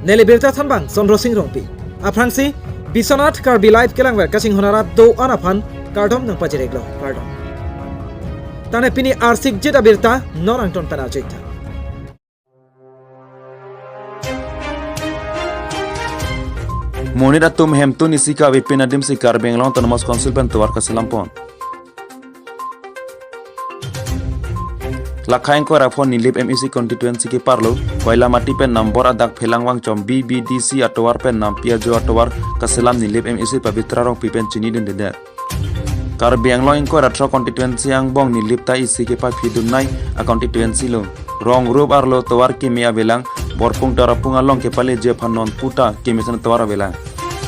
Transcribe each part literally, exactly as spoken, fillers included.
Neli birta thanbang Chandra Sing Rongpi. Aphrangsi Biswanath Karbi Live kelangver kachinghon arat do-an aphan kardom nangpajir-iklo, kardom. Tangte pini arsik jit abirta non angton pen arju-iktha. Monit atum hemtun isi kavepin adimsi Karbi Anglong Autonomous Council pen tovar kaselam pon. Lakha ingkoi ra pho Nilip M A C constituency keparlo Koilamati pen Nambor adak Phelang Wangchom B B D C atovar pen nampi ajo atovar kaselam Nilip M A C Pabitra Rongpi pen chinidundedet. Karbi Anglong ingkoi ra throk constituency angbong Nilip ta isi kepaphidunnei a-constituency lo. Rong rup arlo tovar keme avelang, Borpung Tarapung along kepaleji aphan non puta kemesen tovar avelang.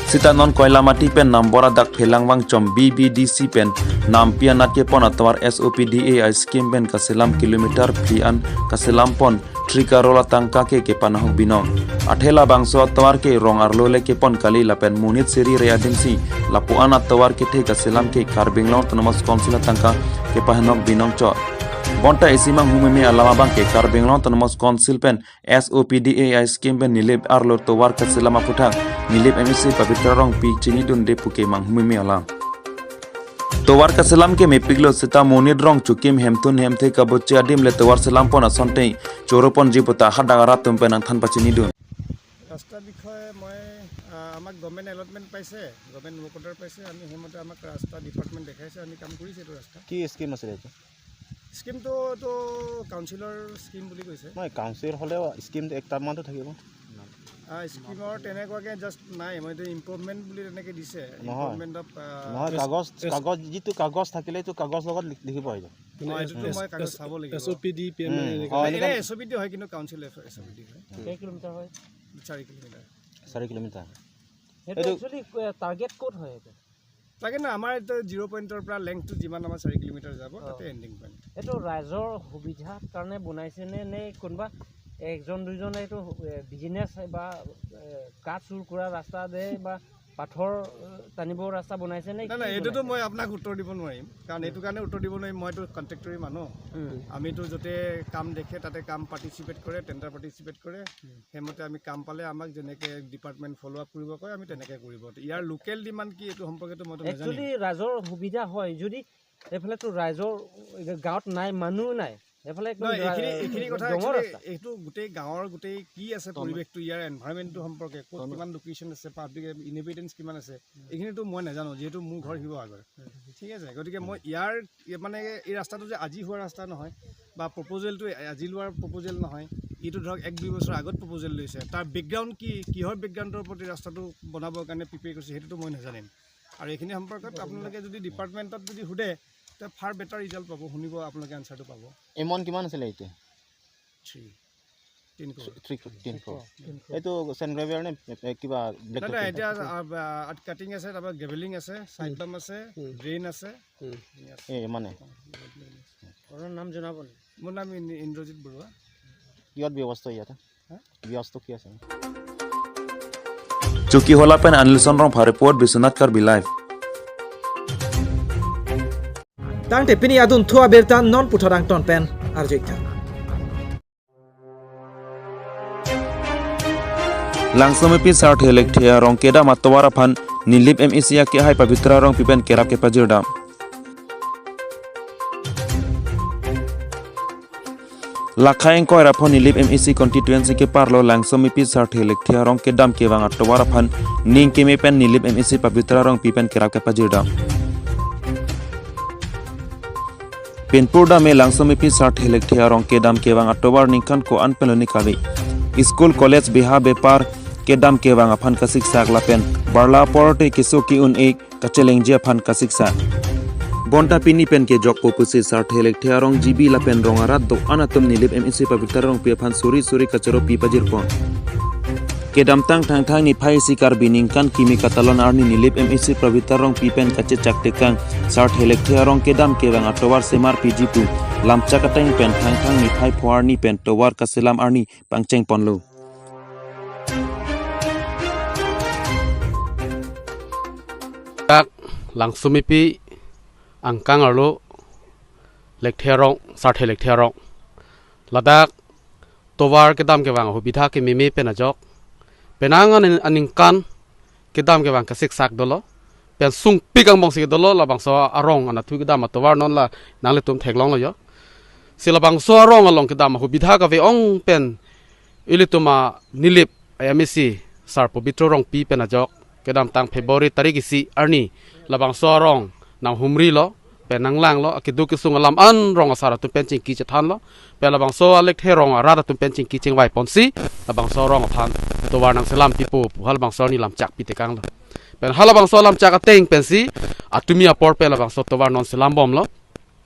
Sita non Koilamati pen Nambor adak Phelang Wangchom B B D C pen nampi anat kepon atovar S O P D A scheme pen kaselam kilometer phli an kaselam pon three crore atangka ke kepanahok binong. Athe labangso atovar ke rong arlo le kepon kali lapen monit siri re adimsi lapu-an atovar kethe kaselam ke Karbi Anglong Autonomous Council atangka kepanahok binong chot. Bonta isi manghumeme alam abang ke Karbi Anglong Autonomous Council pen S O P D A scheme pen Nilip arlo tovar kaselam aputhak Nilip M A C Pabitra Rongpi chinidunde pu ke manghumeme alam. Tovar kaselam ke mepiklo sita monit rong chukim hemtun hemthe kaboche adim le tovar selam pon asonte choro ponji puta hadak arat atum pen nangthan pachinidun. ৰাস্তাৰ বিষয়ে মই, আহ, আমাক government allotment পাইছে, government work order পাইছে, আমি সেইমতে আমাক ৰাস্তা ডিপাৰ্টমেণ্ট দেখাইছে, আমি কাম কৰিছোঁ এইটো ৰাস্তা। কি স্কিম আছিলে এইটো? স্কিমটো এইটো কাউন্সিলৰ স্কিম বুলি কৈছে। নহয়, কাউন্সিল হ'লেও স্কিমটো এক টাৰ্মমানতো থাকিব। আহ, স্কিমৰ তেনেকুৱাকে জাষ্ট নাই, মই এইটো ইম্প্ৰুভমেণ্ট বুলি তেনেকে দিছে। নহয়। ইম্প্ৰুভমেণ্ট অফ, আহ, নহয়, এছ-, কাগজ, এছ-, কাগজ, যিটো কাগজ থাকিলে এইটো কাগজ লগত লিখ-, লিখিব আহিব। মানে অ, এইটোতো এছ-, মই কাগজ এছ-, চাব লাগিব। এছ অ' পি ডি পি এম উম। এনে এনেকুৱা অ, এনেকুৱা এনেকে এছ অ' পি ডি হয়, কিন্তু কাউন্সিল এছ অ' পি ডি হয়। কেই কিলোমিটাৰ হয়? চাৰি কিলোমিটাৰ। চাৰি কিলোমিটাৰ। সেইটো এইটো একচুৱেলি, এ, টাৰ্গেট ক'ত হয় এইটো? তাকে না, আমাৰ এইটো জিৰ' পইণ্টৰ পৰা লেংথটো যিমান আমাৰ চাৰি কিলোমিটাৰ যাব, অ। তাতে এণ্ডিং পইণ্ট। এইটো ৰাইজৰ সুবিধাৰ কাৰণে বনাইছে নে, নে কোনোবা একজন দুইজনে এইটো, এ, বিজনেছ বা, এ, কাঠ চুৰ কৰা ৰাস্তা দে বা পাথৰ, এ, টানিব ৰাস্তা বনাইছে নে নাই, কি নাই, এইটোতো বনাইছে? মই আপোনাক উত্তৰ দিব নোৱাৰিম, কাৰণ উম। এইটো কাৰণে উত্তৰ দিব নোৱাৰিম, মইতো কণ্ট্ৰেক্টৰী মানুহ। উম। আমিতো য'তে কাম দেখে তাতে কাম পাৰ্টিচিপেট কৰে, টেণ্ডাৰ পাৰ্টিচিপেট কৰে, উম। সেইমতে আমি কাম পালে আমাক যেনেকে ডিপাৰ্টমেণ্ট ফ'ল' আপ কৰিব কয়, আমি তেনেকে কৰিব। ইয়াৰ লোকেল ডিমাণ্ড কি, এইটো সম্পৰ্কেতো মইতো নাজানিম। একচুৱেলি ৰাইজৰ সুবিধা হয় যদি এইফালেতো ৰাইজৰ গাঁৱত নাই, মানুহ নাই, এইফালে একদম নহয়, ৰা-, এইখিনি, এইখিনি কথা জংঘল একচুৱেলি ৰাস্তা। এইটো গোটেই গাঁৱৰ গোটেই কি আছে তল-, পৰিৱেশটো, ইয়াৰ এনভাইৰনমেণ্টটো সম্পৰ্কে, ক'ত তল-, কিমান লোকেশ্যন আছে, পাব্লিক ইনহেবিটেঞ্চ কিমান আছে, উম। এইখিনিতো মই নাজানো, যিহেতু মোৰ ঘৰ শিৱসাগৰ। উম। ঠিক আছে, গতিকে মই ইয়াৰ, ইয়াৰ মানে এই ৰাস্তাটো যে আজি হোৱা ৰাস্তা নহয় বা প্ৰপ'জেলটো আজি লোৱাৰ প্ৰপ'জেল নহয়, এইটো ধৰক এক দুই বছৰ আগত প্ৰপ'জেল লৈছে। তাৰ বেকগ্ৰাউণ্ড কি, কিহৰ বেকগ্ৰাউণ্ডৰ ওপৰত এই ৰাস্তাটো বনাবৰ কাৰণে প্ৰিপেয়াৰ কৰিছে, সেইটোতো মই নাজানিম। আৰু এইখিনি সম্পৰ্কত আপোনালোকে যদি ডিপাৰ্টমেণ্টত যদি সোধে, তে ফাৰ বেটাৰ ৰিজাল্ট পাব, শুনিব, আপোনালোকে এনচাৰটো পাব। এমাউণ্ট কিমান আছিলে এইটো? থ্ৰী। তিন ক্ৰ'ৰ। থ্ৰী ক্ৰ'ৰ, তিন ক্ৰ'ৰ। তিন ক্ৰ'ৰ। এইটো চেণ্ড গ্ৰেভেল নে, এ, কিবা ব্লেক নাই, নাই, টপিং? এতিয়া, আ, আ, কাটিং আছে, তাৰপৰা গ্ৰেভেলিং আছে, চাইড উম। বাম্প আছে, উম। ড্ৰেইন আছে। উম। এইখিনি আছে। এই মানে? অ, ঘৰৰ নাম জনাব নেকি? মোৰ নাম ইন-, ইন্দ্ৰজিৎ বৰুৱা। কিহত ব্যস্ত ইয়াতে? হা? ব্যস্ত কি আছে? Chokihola pen Anilson Rongphar report, Biswanath Karbi Live. Tangte pini adunthu abirta non puthot angton pen arju-iktha. Langsomepi Sarthe Lekthe arong kedam atovar aphan Nilip M A C akehai Pabitra Rongpi pen kerap kepajirdam. Lakha ingkoi ra pho Nilip M A C constituency keparlo Langsomepi Sarthe Lekthe arong kedam kevang atovar aphan ning keme pen Nilip M A C Pabitra Rongpi pen kerap kepajirdam. Pinpur dam e Langsomepi Sarthe Lekthe arong kedam kevang atovar ningkan ko-an pen lo ni kave. School, college, beha bepar kedam kevang aphan kasiksak lapen barla porte keso ki-un-e kachelengji aphan kasiksak. Bonta pini pen kejokpo pusi Sarthe Lekthe arong G B lapen rong arat do-an atum Nilip M A C Pabitra Rongpi aphan suri suri kachoro pi pajirpon. Kedamtang Thangthang niphai isi Karbi ningkan kimi katalon arni Nilip M A C Pabitra Rongpi pen kachechak tekang Sarthe Lekthe arong kedam kevang atovar semar piji pu lamchak ateng pen Thangthang niphai pho arni pen tovar kaselam arni pangchengponlo. Dak Langsomepi angkang arlo Lekthe arong, Sarthe Lekthe arong. Ladak tovar kedam kevang ahubidha kememe pen ajok Penang aning-, aningkan kedam kevang kesiksak dolo. Pen sungpik angbong si dolo, labangso arong anatthu kedam atovar non la nanglitum theklonglo jo. Si labangso arong along kedam ahubidha kave-ong pen ilitum a Nilip M A C Sar Pobitro Rongpi pen ajok kedamtang February tarik isi arni labangso arong nanghumrilo, pen nanglanglo, akeduk kesung alam an rong asar atum pen chingki chethanlo, pen labangso alekthe rong arat atum pen chingki chingvai ponsi labangso arong aphan tovar nangselam pipo pu halabangso arni lamchak pitekanglo. Pen halabangso lamchak ateng pensi atumi apor pen labangso tovar non selambomlo.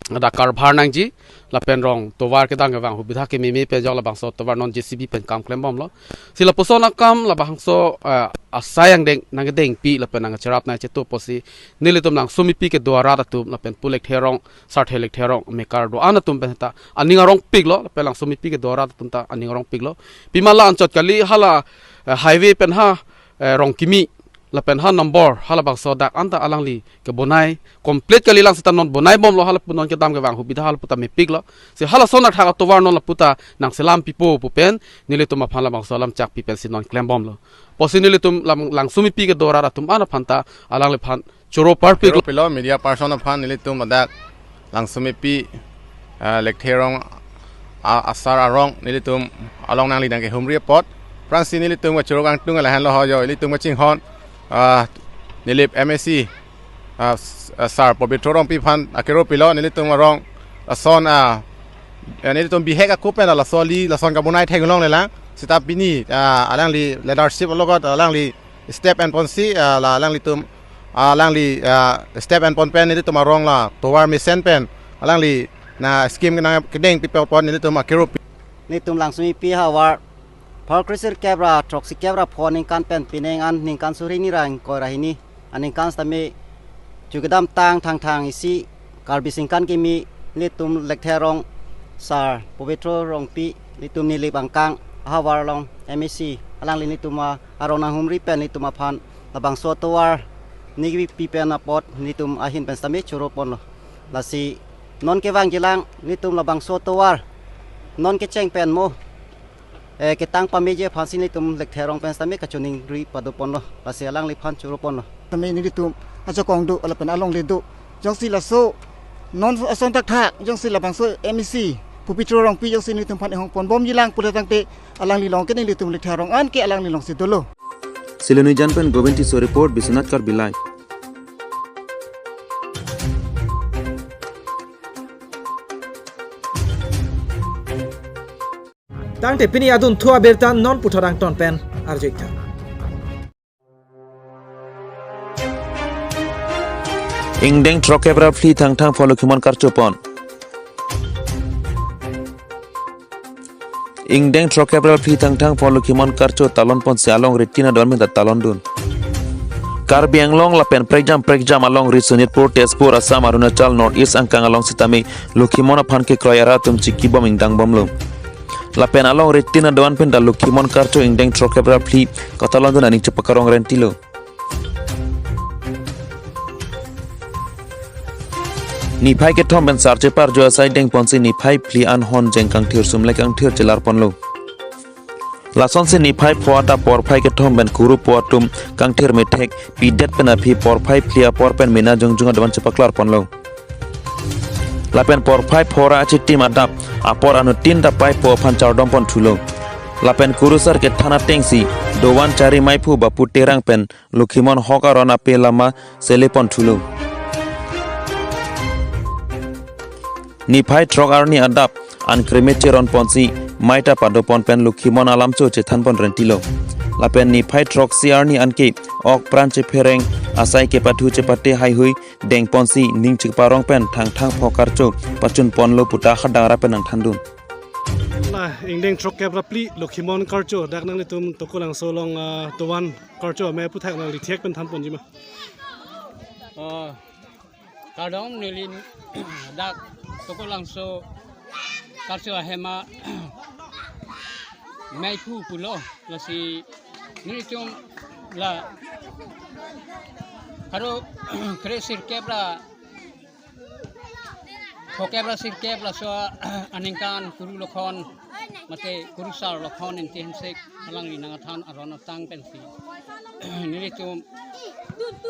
Ada karbhar nangji, lapen rong tovar kedam kevang hubidha kememe pen ajok labangso tovar non J C B pen kam klembomlo. Si lapuson akam labangso, eh, asai angdeng nangkedengpi lapen nangcherap nangchetu apotsi nelitum Langsomipi kedo arat atum lapen pu lekthe rong, sarthe lekthe rong mekar do-an atum pen ta aning arongpiklo, lapen Langsomipi kedo arat atum ta aning arongpiklo. Pima la anchot kali, hala, eh, highway pen ha, eh, Rongkimi lapen ha nombor halabangso dak anta alangli kebonai complete kalilang seta non bonaibomlo, halapu non kedam kevang hubidha halapu ta mepiklo. Si halason athak atovar non lapu ta nangselam pipo pu pen nelitum aphan labangso lamchak pi pensi non klembomlo. Apotsi nelitum lam Langsomipi kedo arat atum an aphan ta alangliphan choro parpiklo. Choro pilo media person aphan nelitum ladak Langsomipi, ah, lekthe rong, ah, asar arong nelitum along nangli nangkehumri apot. Aphrangsi nelitum kachoro kangtung lahenlo ho jo, nelitum kachinghon, ah, Nilip M A C, ah, s-, ah, Sar Pobitro Rongpi aphan akero pilo, nelitum arong lason, ah, eh, nelitum bihek ako pen laso ali lason kabonai theklonglelang. Seta pini, ah, alangli leadership alogot alangli step enponsi, ah, la alanglitum, ah, alangli, ah, step enpon pen nelitum arong la tovar mesen pen alangli na scheme nangkedengpi apot nelitum akero pi. Nelitum Langsomipi havar pharo kre sirkep ra throksikep ra pho aningkan pen pining an ningkan suri ni ra ingkoi ra hini aningkan sitame chu kedamtang Thangthang isi Karbi Singkan Kimi nelitum lekthe rong Sar Pobitro Rongpi, nelitum Nilip angkang ahavar along M A C, alangli nelitum a arong nanghumri pen nelitum aphan labangso tovar nangkepi pen apot nelitum ahin pen sitame choro ponlo. Lasi non kevangjilang nelitum labangso tovar non kecheng pen mo, eh, ketang pameji aphansi nelitum lekthe rong pen sitame kachiningri pado ponlo, lasi alangliphan choro ponlo. Tame nelitum ajakong do lapen alongle do. Jongsi laso non ason thakthak jongsi labangso M A C Pobitro Rongpi jongsi nelitum aphan inghong ponbomjilang pulo tangte alangli along ke nelitum lekthe rong an ke alangli alongsi dolo. Silonijan pen Govind Tisso report, Biswanath Karbi Live. Tangte pini adunthu abirta non puthot angton pen arju-ik tha. Ingdeng throkkep ra phli Thangthang pho Lokhimon karcho pon. Ingdeng throkkep ra phli Thangthang pho Lokhimon karcho talon ponsi alongri tin adon menta talon dun. Karbi Anglong lapen prekjam prekjam alongri Sonitpur, Tezpur, Assam, Arunachal, North East angkang along sitame Lokhimon aphan kekroi arat atum chikibom ingdangbomlo. Lapen alongri tin adon pen ta Lokhimon karcho ingdeng throkkep ra phli katalon dun aning chepakarong rentilo. Niphai kethom pen sar cheparjo asai dengponsi niphai phli anhon jeng kangthir sumlek kangthir chelar ponlo. Lasonsi niphai pho ta porphai kethom pen kuru po atum kangthir methek pidet pen aphi porphai phli apor pen mena jongjung adon chepaklar ponlo. Lapen porphai pho ra achitim adap apor anuttin ta paipo aphan chardom pon thulo. Lapen kurusar kethan atengsi dovan chari maiphu Bapu Terang pen Lokhimon hok aron ape lama sele pon thulo. Niphai throk arni adap an kreme cheron ponsi mai ta pado pon pen Lokhimon alamso chethan pon rentilo. Lapen niphai throksi arni anke ok pran chephereng asai kepathu chepate haihui dengponsi ning cheparong pen Thangthang pho karcho pachun ponlo puta hadak ra pen nangthandun. La ingdeng throkkep ra phli Lokhimon karcho dak nanglitum Tokolangso along, ah, dovan karcho amei aphuthak nangli thek pen than ponji ma? Oh, kardom, neli dak Tokolangso karcho ahem a maiphu pulo, lasi nelitum la pharo kre sirkep ra phokep ra sirkep laso aningkan kuru lokhon Mate kurusar Lokhon Ingti Hensek alangli nangkethan aron atang pensi nelitum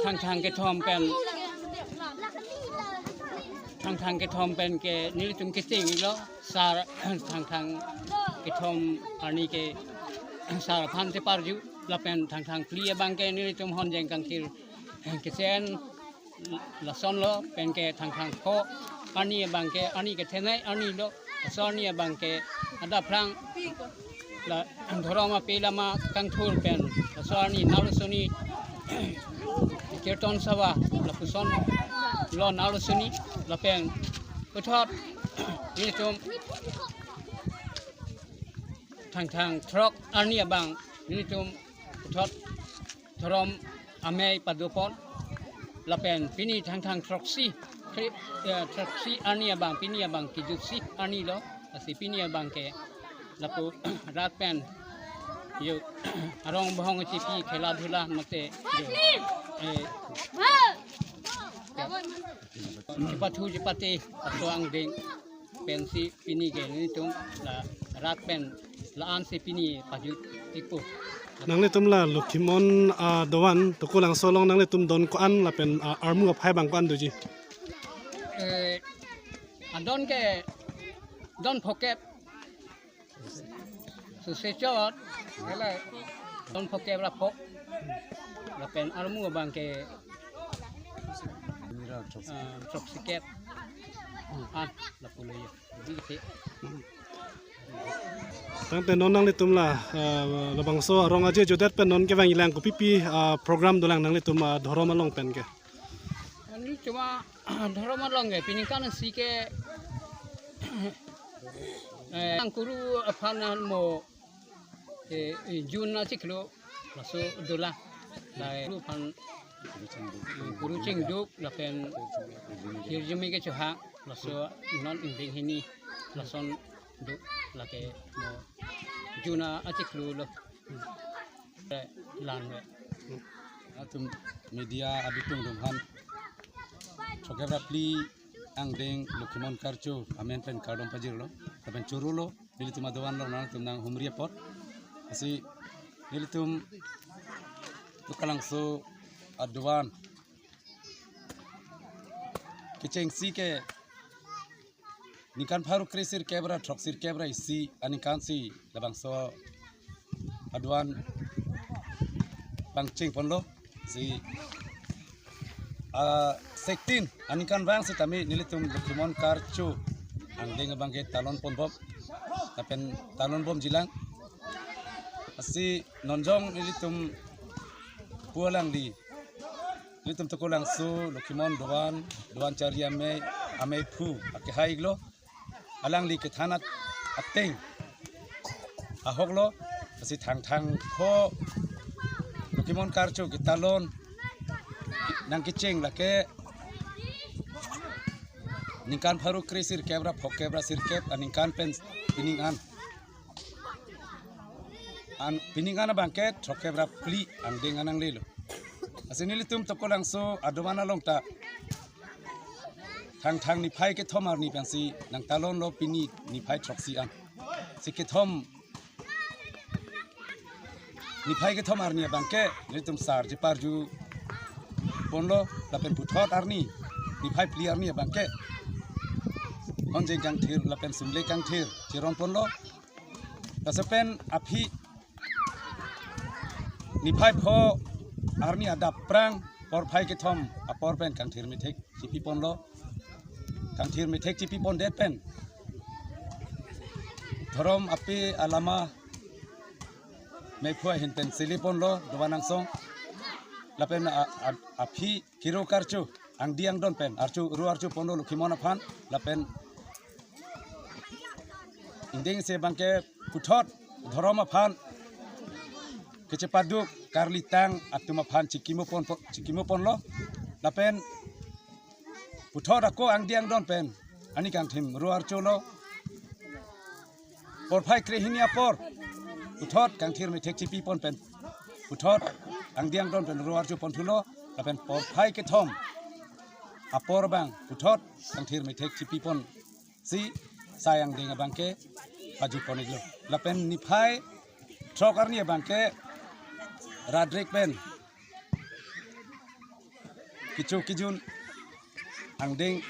Thangthang kethom pen, Thangthang kethom pen ke nelitum kecheng-iklo, sar Thangthang kethom arni ke sar aphan cheparju, lapen Thangthang phli abang ke nelitum honjeng kangthir kesen lasonlo, pen ke Thangthang pho arni abang ke arni kethenei arni lo, laso arni abang ke adaphrang la dhorom ape lama kangthur pen laso arni Nalusoni Kirtan Sabha lapuson lo Nalusoni, lapen puthot nelitum Thangthang throk arni abang nelitum puthot dhorom amei padopon, lapen pini Thangthang throksi, thri-, eh, throksi arni abang, pini abang kejutsi arni lo, lasi pini abang ke lapu rat pen yo arong bohong chipi khela dhula mate yo, eh, chipathu chipate aso angdeng pensi pini ke nelitum la rat pen la-an si pini pajut-ikpo. Nanglitum la Lokhimon, ah, dovan Tokolangso along nanglitum don ko-an lapen, ah, armu aphai abang ko-an doji? Eh, adon ke don phokep. Suse chot, ele don phokep ra pho. Lapen armu abang ke, ah, throksi kep. Ah, lapulo ya. Tangte non nanglitum la, ah, labangso arong aje jodet pen non kevang-iklang, kopipi, ah, program dolang nanglitum, ah, dhorom along pen ke? Nelitum dhorom along ke pini kan si ke, eh, nangkuru aphan mo, eh, eh, June achiklo laso dolang. Lai lu aphan, eh, kuru chingduk lapen hirjume kechohang laso non ingdeng hini lason do lake mo June achiklo lo. Eh, lan le. Atum media abitung atum aphan throkkep ra phli angdeng Lokhimon Karcho amen pen kardom pajirlo, lapen chorolo, nelitum adovan along nangtum nanghumri apot. Lasi nelitum Tokolangso adovan kechengsi ke ningkan pharo kre sirkep ra throksirkep ra isi aningkan si labangso adovan pangcheng ponlo. Si, ah, sektin aningkanvang sitame nelitum Lokhimon Karcho angdeng abang ke talon ponbom, lapen talon bomjilang. Lasi nonjong nelitum pu alangli, nelitum Tokolangso Lokhimon dovan, dovan chari amei, amei phu akehai-iklo. Alangli kethan at-, ateng ahoklo, lasi Thangthang pho Lokhimon Karcho ketalon nangkecheng lake ningkan pharo kre sirkep ra phokep ra sirkep aningkan pen pining an. An pining an abang ke throkkep ra phli angdeng an nanglelo. Lasi nelitum Tokolangso adovan along ta Thangthang niphai kethom arni pensi nangtalonlo pini niphai throksi an. Si kethom, niphai kethom arni abang ke nelitum sar cheparju ponlo, lapen puthot arni niphai phli arni abang ke honjeng kangthir lapen sumle kangthir cheron ponlo. Laso pen aphi niphai pho arni adaphrang porphai kethom apor pen kangthir methek chipi ponlo. Kangthir methek chipi pondet pen dhorom ape alama mephu ahin pen sele ponlo dovan angsong. Lapen a, a, aphi Kiro Karcho angdi angdon pen archo ru archo ponlo Lokhimon aphan, lapen ingdeng se abang ke puthot dhorom aphan kechepaduk karlitang atum aphan chikimo pon, chikimo ponlo, lapen puthot ako angdi angdon pen ani kangthim ru archo lo. Porphai krehini apor puthot kangthir methek chipi pon pen puthot angdi angdon pen ru archo ponthulo, lapen porphai kethom apor abang puthot kangthir methek chipi ponsi sai angdeng abang ke pajut pon iklo. Lapen niphai throk arni abangke radrik pen kecho kejun angdeng.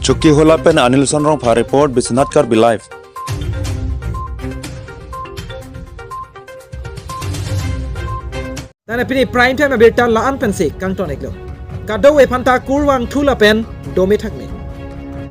Chokihola pen Anil Sonrongpha report, Biswanath Karbi Live. Tane pini prime time abirta la-an pensi kangton iklo. Kadokave aphanta kurvangthu lapen dome thakme.